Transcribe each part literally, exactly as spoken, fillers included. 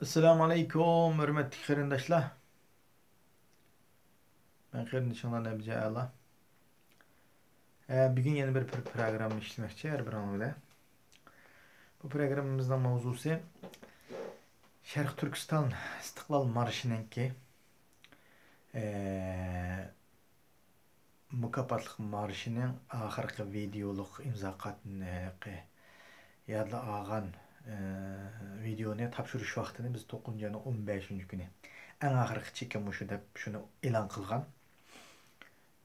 ئەسسالامۇ ئەلەيكۇم، ھۆرمەتلىك قېرىنداشلار. مەن قېرىندىشىڭلار نەبىجە ئەلا. ئە، بۈگۈن يەنە بىر، بىر پروگرامما ئىشلىمەكچى ھەر بىرىڭلار بىلەن. بۇ پروگراممىمىزنىڭ ماۋزۇسى شەرقىي تۈركىستان ئىستىقلال مارشىنىڭكى، ئە، مۇكاپاتلىق مارشىنىڭ ئاخىرقى ۋىدېئولۇق ئىمزا قاتنى يادلىغان، ئى، ۋىدېئونى تاپشۇرۇش ۋاقتىنى بىز توققۇزىنچى ئاينىڭ ئون بەشىنچى كۈنى، ئەڭ ئاخىرقى چېكى مۇشۇ دەپ شۇنى ئېلان قىلغان.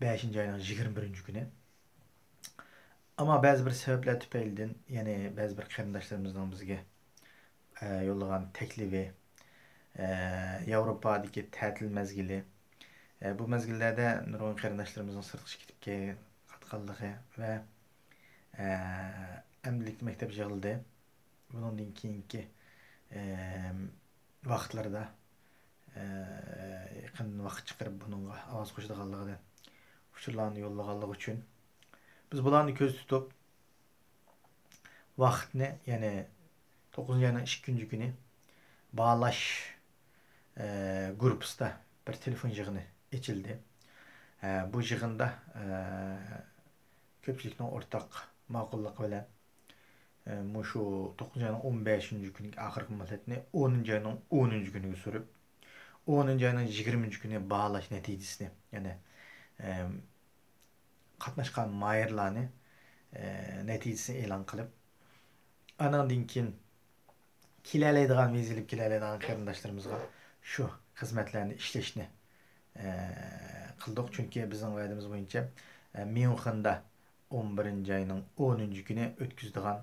بەشىنچى ئاينىڭ يىگىرمە بىرىنچى كۈنى. ئەمما بەزى بىر سەۋەبلەر تۈپەيلىدىن، يەنى بەزى بىر قېرىنداشلىرىمىزنىڭ بىزگە ئە، يوللىغان تەكلىپى، ئە، ياۋروپادىكى تەتىل مەزگىلى. ئە، بۇ مەزگىللەردە نۇرغۇن قېرىنداشلىرىمىزنىڭ سىرتقا چىقىپ كەتكەن قاتقانلىقى ۋە، ئە، ئەمدىلىكتە مەكتەپ يىغىلدى. بۇنىڭدىن كېيىنكى، ئە، ۋاقىتلاردا، ئە، يېقىندىن ۋاقىت چىقىرىپ بۇنىڭغا ئاۋاز قوشىدىغانلىقىدىن ئۇچۇرلارنى يوللىغانلىقى ئۈچۈن بىز بۇلارنى كۆزدە تۇتۇپ، ۋاقىتنى، يەنى توققۇزىنچى ئاينىڭ ئىككىنچى كۈنى باھالاش، ئە، گۇرۇپپىسىدا بىر تېلېفون يىغىنى ئېچىلدى. ئە، بۇ يىغىندا، ئە، كۆپچىلىكنىڭ ئورتاق ماقۇللۇقى بىلەن، ئە، مۇشۇ توققۇزىنچى ئاينىڭ ئون بەشىنچى كۈنىگە ئاخىرقى مۆھلەتنى ئونىنچى ئاينىڭ ئونىنچى كۈنىگە سۈرۈپ، ئونىنچى ئاينىڭ يىگىرمىنچى كۈنى باھالاش نەتىجىسىنى، يەنى، ئە، قاتناشقان ماھىرلارنى، ئە، نەتىجىسىنى ئېلان قىلىپ، ئانىڭدىن كېيىن كېلەلەيدىغان، ۋىزا ئېلىپ كېلەلەيدىغان قېرىنداشلىرىمىزغا شۇ خىزمەتلەرنى ئىشلەشنى، ئە، قىلدۇق. چۈنكى بىزنىڭ ۋەدىمىز بويىچە، ئە، ميۇنخېندا ئون بىرىنچى ئاينىڭ ئونىنچى كۈنى ئۆتكۈزىدىغان،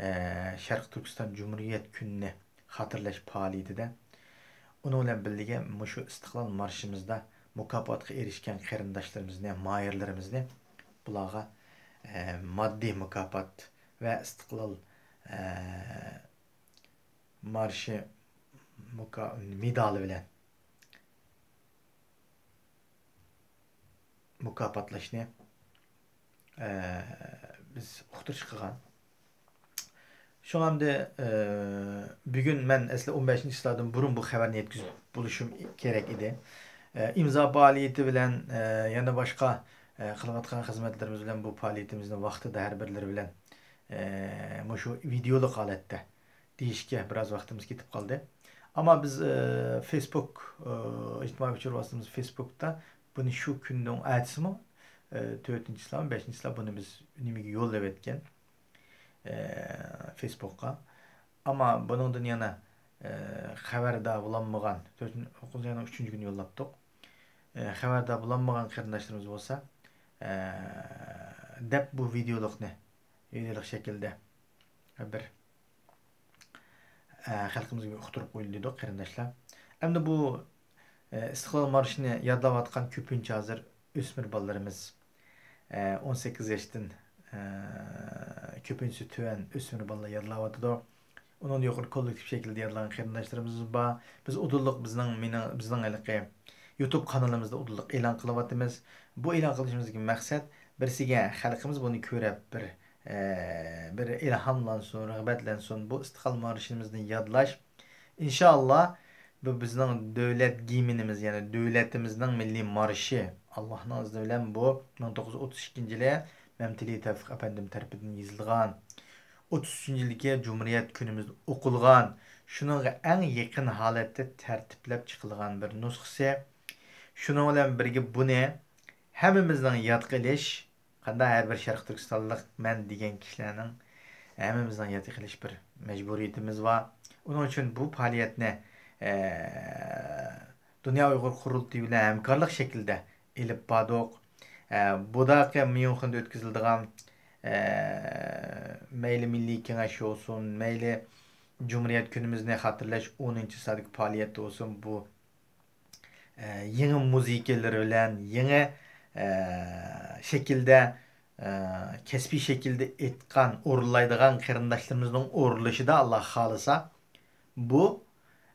ئە، شەرقىي تۈركىستان جۇمھۇرىيەت كۈنىنى خاتىرىلەش پائالىيىتىدە، ئۇنىڭ بىلەن بىللىگە مۇشۇ ئىستىقلال مارشىمىزدا مۇكاپاتقا ئېرىشكەن قېرىنداشلىرىمىزنى، ماھىرلىرىمىزنى بۇلارغا، ئە، ماددىي مۇكاپات ۋە ئىستىقلال، ئە، مارشى مۇكا-، مېدالى بىلەن مۇكاپاتلاشنى، ئە، بىز ئۇقتۇرۇش قىلغان. شۇڭا ئەمدى، ئە، بۈگۈن مەن ئەسلى ئون بەشىنچى چىسلاردىن بۇرۇن بۇ خەۋەرنى يەتكۈزۈپ بولۇشۇم كېرەك ئىدى. ئە، ئىمزا پائالىيىتى بىلەن، ئە، يەنە باشقا، ئە، قىلىۋاتقان خىزمەتلىرىمىز بىلەن بۇ پائالىيىتىمىزنى ۋاقتىدا ھەر بىرلىرى بىلەن، ئە، مۇشۇ ۋىدېئولۇق ھالەتتە دېيىشكە بىراز ۋاقتىمىز كېتىپ قالدى. ئەمما بىز، ئە، فېيسبۇك، ئە، ئىجتىمائىي ئۇچۇر ۋاسىتىمىز فېيسبۇكتا بۇنى شۇ كۈننىڭ ئەتىسىمۇ، ئە، تۆتىنچى چىسلامۇ، بەشىنچى چىسلا بۇنى بىز نېمىگە يوللىۋەتكەن، ئە، فېيسبۇكقا. ئەمما بۇنىڭدىن يەنە، ئە، خەۋەردار بولالمىغان، تۆتىنچى، توققۇزىنچى ئاينىڭ ئۈچىنچى كۈنى يوللاپتۇق. ئە، خەۋەردار بولالمىغان قېرىنداشلىرىمىز بولسا، ئە، دەپ بۇ ۋىدېئولۇقنى، ۋىدېئولۇق شەكىلدە بىر، ئە، خەلقىمىزگە ئۇقتۇرۇپ قويىلى دېدۇق، قېرىنداشلار. ئەمدى بۇ، ئە، ئىستىقلال مارشىنى يادلاۋاتقان كۆپىنچە ھازىر ئۆسمۈر بالىلىرىمىز، ئە، ئون سەككىز ياشتىن، ئە، كۆپىنچىسى تۆۋەن ئۆسمۈر بالىلار يادلاۋاتىدۇ. ئۇنىڭدا يۇقىرى كوللېكتىپ شەكلىدە يادلىغان قېرىنداشلىرىمىز بار. بىز ئۇدۇللۇق بىزنىڭ، مېنىڭ، بىزنىڭ ھېلىقى يۇتۇب قانىلىمىزدا ئۇدۇللۇق ئېلان قىلىۋاتىمىز. بۇ ئېلان قىلىشىمىزدىكى مەقسەت، بىرسىگە خەلقىمىز بۇنى كۆرۈپ، بىر، ئە، بىر ئىلھاملانسۇن، رىغبەتلەنسۇن. بۇ ئىستىقلال مارشىمىزنى يادلاش. ئىنشائاللا، بۇ بىزنىڭ دۆلەت گىمنىمىز، يەنى دۆلىتىمىزنىڭ مىللىي مارشى. ئاللانىڭ ئىزنى بىلەن بۇ مىڭ توققۇز يۈز ئوتتۇز ئىككىنچى يىلى مەمتىلى تەۋپىق ئەپەندىم تەرىپىدىن يېزىلغان، ئوتتۇز ئۈچىنچى يىلىكى جۇمھۇرىيەت كۈنىمىزدە ئوقۇلغان، شۇنىڭغا ئەڭ يېقىن ھالەتتە تەرتىپلەپ چىقىلغان بىر نۇسخىسى. شۇنىڭ بىلەن بىرگە بۇنى ھەممىمىزنىڭ يادقا ئېلىش، قانداق ھەر بىر شەرقىي تۈركىستانلىق مەن دېگەن كىشىلەرنىڭ ھەممىمىزنىڭ يادقا ئېلىش بىر مەجبۇرىيىتىمىز بار. ئۇنىڭ ئۈچۈن بۇ پائالىيەتنى، ئە، دۇنيا ئۇيغۇر قۇرۇلتىيى بىلەن ھەمكارلىق شەكلىدە ئېلىپ باردۇق. ئە، بۇداقى ميۇنخېندا ئۆتكۈزۈلىدىغان، ئە، مەيلى مىللىي كېڭەش بولسۇن، مەيلى جۇمھۇرىيەت كۈنىمىزنى خاتىرىلەش ئونىنچى سانىدىكى پائالىيەت بولسۇن، بۇ، ئە، يېڭى مۇزىكىلىرى بىلەن، يېڭى، ئە، شەكىلدە، ئە، كەسپىي شەكىلدە ئېيتقان، ئورۇنلايدىغان قېرىنداشلىرىمىزنىڭ ئورۇنلىشىدا، ئاللا خالىسا، بۇ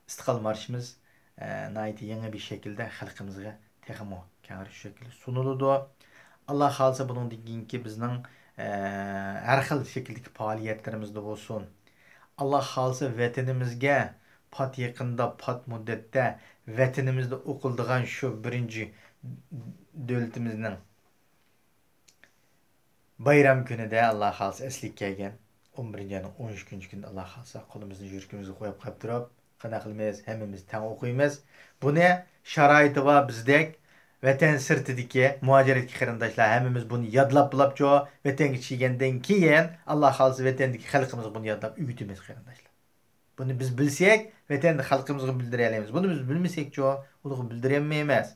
ئىستىقلال مارشىمىز، ئە، ناھايىتى يېڭى بىر شەكىلدە خەلقىمىزگە تېخىمۇ كەڭرى شەكىلدە سۇنۇلىدۇ. ئاللا خالىسا، بۇنىڭدىن كېيىنكى بىزنىڭ، ئە، ھەر خىل شەكىلدىكى پائالىيەتلىرىمىزدە بولسۇن، ئاللا خالىسا، ۋەتىنىمىزگە پات يېقىندا، پات مۇددەتتە ۋەتىنىمىزدە ئوقۇلىدىغان شۇ بىرىنچى دۆلىتىمىزنىڭ بايرام كۈنىدە، ئاللا خالىسا، ئەسلىگە كەلگەن ئون بىرىنچى ئاينىڭ ئون ئۈچ كۈنى، ئاللا خالىسا، قولىمىزنى يۈرىكىمىزگە قويۇپ قويۇپ تۇرۇپ، قانداق قىلىمىز؟ ھەممىمىز تەڭ ئوقۇيمىز. بۇنى شارائىتى بار بىزدەك ۋەتەن سىرتىدىكى مۇھاجىرەتتىكى قېرىنداشلار ھەممىمىز بۇنى يادلاپ بولاپچۇ؟ ۋەتەنگە كەلگەندىن كېيىن، ئاللا خالىسا، ۋەتەندىكى خەلقىمىزگە بۇنى يادلاپ ئۆگىتىمىز، قېرىنداشلار. بۇنى بىز بىلسەك، ۋەتەندە خەلقىمىزغا بىلدۈرەلەيمىز. بۇنى بىز بىلمىسەكچۇ، ئۇلارغا بىلدۈرەلمەيمىز.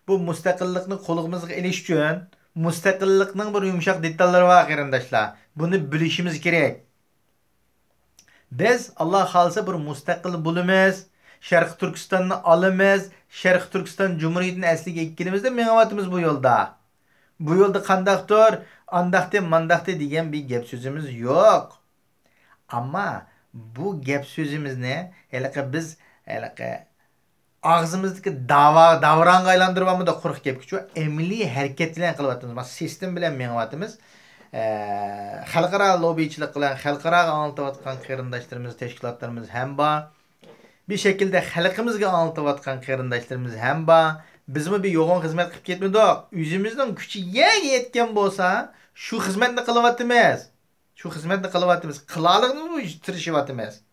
بۇ مۇستەقىللىقنى قولىمىزغا ئېلىش ئۈچۈن، مۇستەقىللىقنىڭ بىر يۇمشاق دېتاللىرى بار، قېرىنداشلار. بۇنى بىلىشىمىز كېرەك. بىز، ئاللا خالىسا، بىر مۇستەقىل بولىمىز. شەرقىي تۈركىستاننى ئالىمىز. شەرقىي تۈركىستان جۇمھۇرىيىتىنى ئەسلىگە ئەكېلىمىز دەپ مېڭىۋاتىمىز بۇ يولدا. بۇ يولدا قانداقتۇر، ئانداقتى، مانداقتى دېگەن بىر گەپ سۆزىمىز يوق. ئەمما بۇ گەپ سۆزىمىزنى ھېلىقى بىز، ھېلىقى ئاغزىمىزدىكى داۋا، داۋراڭغا ئايلاندۇرۇۋالمىدۇق، قۇرۇق گەپكىچۇ، ئەمەلىي ھەرىكەت بىلەن قىلىۋاتىمىز. مانا سىستېما بىلەن مېڭىۋاتىمىز. ئە، خەلقئارا لوببىچىلىق بىلەن خەلقئاراغا ئاڭلىتىۋاتقان قېرىنداشلىرىمىز، تەشكىلاتلىرىمىز ھەم بار. بىر شەكىلدە خەلقىمىزگە ئاڭلىتىۋاتقان قېرىنداشلىرىمىز ھەم بار. بىزمۇ بىر يوغان خىزمەت قىلىپ كەتمىدۇق. ئۆزىمىزنىڭ كۈچى يەرگە يەتكەن بولسا، شۇ خىزمەتنى قىلىۋاتىمىز. شۇ خىزمەتنى قىلىۋاتىمىز. قىلالىغىنىمىز بويىچە تىرىشىۋاتىمىز.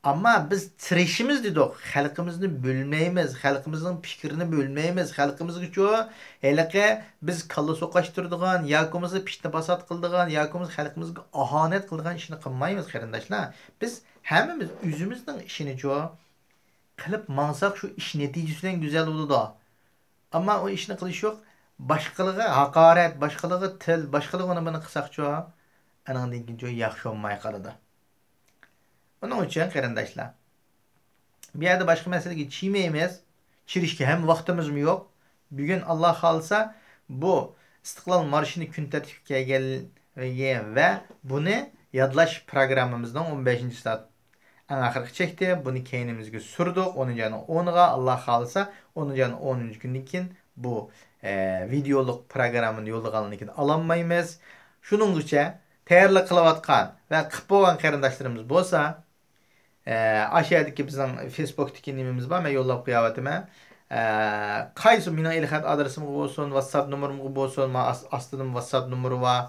ئەمما بىز تىرىشىمىز دېدۇق. خەلقىمىزنى بۆلمەيمىز. خەلقىمىزنىڭ پىكرىنى بۆلمەيمىز. خەلقىمىزگىچۇ ھېلىقى بىز كاللا سوقاشتۇرىدىغان ياكى بولمىسا پىتنە پاسات قىلىدىغان ياكى بولمىسا خەلقىمىزگە ئاھانەت قىلىدىغان ئىشنى قىلمايمىز، قېرىنداشلار. بىز ھەممىمىز ئۆزىمىزنىڭ ئىشىنىچۇ قىلىپ ماڭساق، شۇ ئىش نەتىجىسى بىلەن گۈزەل بولىدۇ. ئەمما ئۇ ئىشنى قىلىش يوق. باشقىلىغا ھاقارەت، باشقىلىغا تىل، باشقىلىغا ئۇنى بۇنى قىلساقچۇ، ئانىڭدىن كېيىنچۇ ياخشى بولماي قالىدۇ. ئۇنىڭ ئۈچۈن قېرىنداشلار، بۇ يەردە باشقا مەسىلىگە چىمەيمىز. چىرىشكە ھەم ۋاقتىمىزمۇ يوق. بۈگۈن ئاللا خالىسا بۇ ئىستىقلال مارشىنى كۈن تەرتىپكە كەلگەنلىكى ۋە بۇنى يادلاش پىروگراممىمىزنىڭ ئون بەشىنچى سائەت ئەڭ ئاخىرقى چەكتى. بۇنى كەينىمىزگە سۈردۇق. ئونىنچى ئاينىڭ ئونىغا، ئاللا خالىسا، ئونىنچى ئاينىڭ ئونىنچى كۈنىدىن كېيىن بۇ، ئە، ۋىدېئولۇق پىروگراممىنى يوللىغانلىقىدىن ئالالمايمىز. شۇنىڭغىچە تەييارلىق قىلىۋاتقان ۋە قىلىپ بولغان قېرىنداشلىرىمىز بولسا، ئە، ئاشۇ يەردىكى بىزنىڭ فېيسبۇكتىكى نېمىمىز بار، مەن يوللاپ قويۇۋاتىمەن. ئە، قايسى مېنىڭ ئېلخەت ئادرېسىمغا بولسۇن، ۋاتساپ نومۇرۇمغا بولسۇن، ما ئاس-، ئاستىدىمۇ ۋاتساپ نومۇرى بار.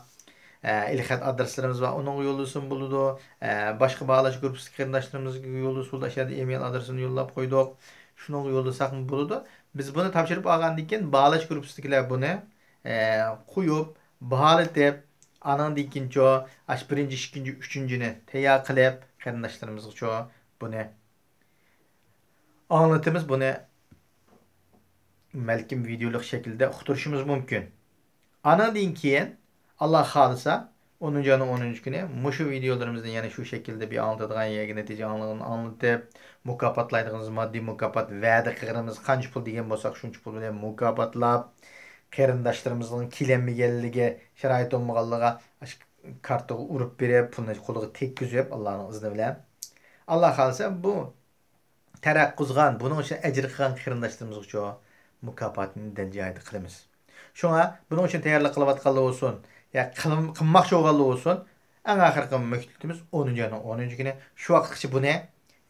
ئە، ئېلخەت ئادرېسلىرىمىز بار، ئۇنىڭغا يوللىسىمۇ بولىدۇ. ئە، باشقا باھالاش گۇرۇپپىسىدىكى قېرىنداشلىرىمىزغا يوللىسا بولىدۇ، ئاشۇ يەردە ئېمېيل ئادرېسىنى يوللاپ قويدۇق. شۇنىڭغا يوللىساقمۇ بولىدۇ. بىز بۇنى تاپشۇرۇپ ئالغاندىن كېيىن، باھالاش گۇرۇپپىسىدىكىلەر بۇنى، ئە، قويۇپ، باھالىتىپ، ئانىڭدىن كېيىنچۇ، ئاشۇ بىرىنچى، ئىككىنچى، ئۈچىنچىنى تەييار قىلىپ، قېرىنداشلىرىمىزغىچۇ بۇنى ئاڭلىتىمىز، بۇنى بەلكىم ۋىدېئولۇق شەكىلدە ئۇقتۇرۇشىمىز مۇمكىن. ئانىڭدىن كېيىن، ئاللا خالىسا، ئونىنچى ئاينىڭ ئونىنچى كۈنى مۇشۇ ۋىدېئولىرىمىزنى يەنە شۇ شەكىلدە بىر ئاڭلىتىدىغان يەرگە نەتىجە ئاڭلىغىنىنى ئاڭلىتىپ، مۇكاپاتلايدىغىنىمىز ماددىي مۇكاپات، ۋەدە قىلغىنىمىز قانچە پۇل دېگەن بولساق، شۇنچە پۇل بىلەن مۇكاپاتلاپ، قېرىنداشلىرىمىزنىڭ كېلەلمىگەنلىكى، شارائىتى بولمىغانلىقىغا ئاشۇ كارتىغا ئۇرۇپ بېرىپ، پۇلنى قولىغا تەگكۈزۈپ، ئاللانىڭ ئىزنى بىلەن، ئاللا خالىسا، بۇ تەرەققىي قىلغان، بۇنىڭ ئۈچۈن ئەجىر قىلغان قېرىنداشلىرىمىزغىچۇ مۇكاپاتنى دەل جايىدا قىلىمىز. شۇڭا بۇنىڭ ئۈچۈن تەييارلىق قىلىۋاتقانلار بولسۇن، يا قىلىم-، قىلماقچى بولغانلار بولسۇن، ئەڭ ئاخىرقى مۆھلىتىمىز ئونىنچى ئاينىڭ ئونىنچى كۈنى. شۇ ۋاقىتقىچە بۇنى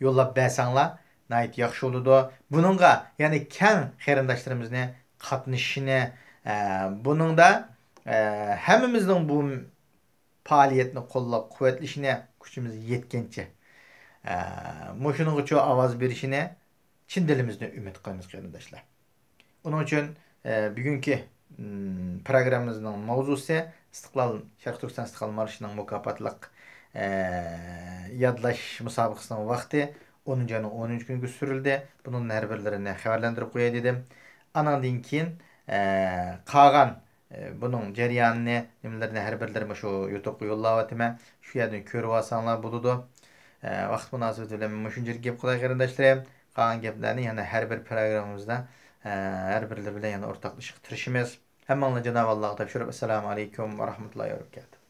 يوللاپ بەرسەڭلار ناھايىتى ياخشى بولىدۇ. بۇنىڭغا يەنە كەڭ قېرىنداشلىرىمىزنى قاتنىشىشىنى، ئە، بۇنىڭدا، ئە، ھەممىمىزنىڭ بۇ پائالىيەتنى قوللاپ قۇۋۋەتلىشىنى، كۈچىمىز يەتكەنچە، ئە، مۇشۇنىڭغىچۇ ئاۋاز بېرىشىنى چىن دىلىمىزدىن ئۈمىد قىلىمىز، قېرىنداشلار. ئۇنىڭ ئۈچۈن، ئە، بۈگۈنكى، ئىم، پروگراممىمىزنىڭ ماۋزۇسى ئىستىقلال، شەرقىي تۈركىستان ئىستىقلال مارشىنىڭ مۇكاپاتلىق، ئە، يادلاش مۇسابىقىسىنىڭ ۋاقتى ئونىنچى ئاينىڭ ئونىنچى كۈنىگە سۈرۈلدى. بۇنىڭدىن ھەر بىرلىرىنى خەۋەرلەندۈرۈپ قوياي دېدىم. ئانىڭدىن كېيىن، ئە، قالغان ئە، بۇنىڭ جەريانىنى، نېمىلىرىنى ھەر بىرلىرى مۇشۇ يۇتۇبقا يوللاۋاتىمەن. شۇ يەردىن كۆرۈۋالساڭلار بولىدۇ. ئە، ۋاقىت مۇناسىۋىتى بىلەن مەن مۇشۇنچىلىك گەپ قىلاي، قېرىنداشلىرىم. قالغان گەپلەرنى يەنە ھەر بىر پروگراممىمىزدا، ئە، ھەر بىرلىرى بىلەن يەنە ئورتاقلىشىشقا تىرىشىمىز. ھەممىڭلارنى جانابى ئاللاغا تاپشۇرۇپ، ئەسسالامۇ ئەلەيكۇم ۋە رەھمەتۇللاھى ۋە بەرىكاتۇھ.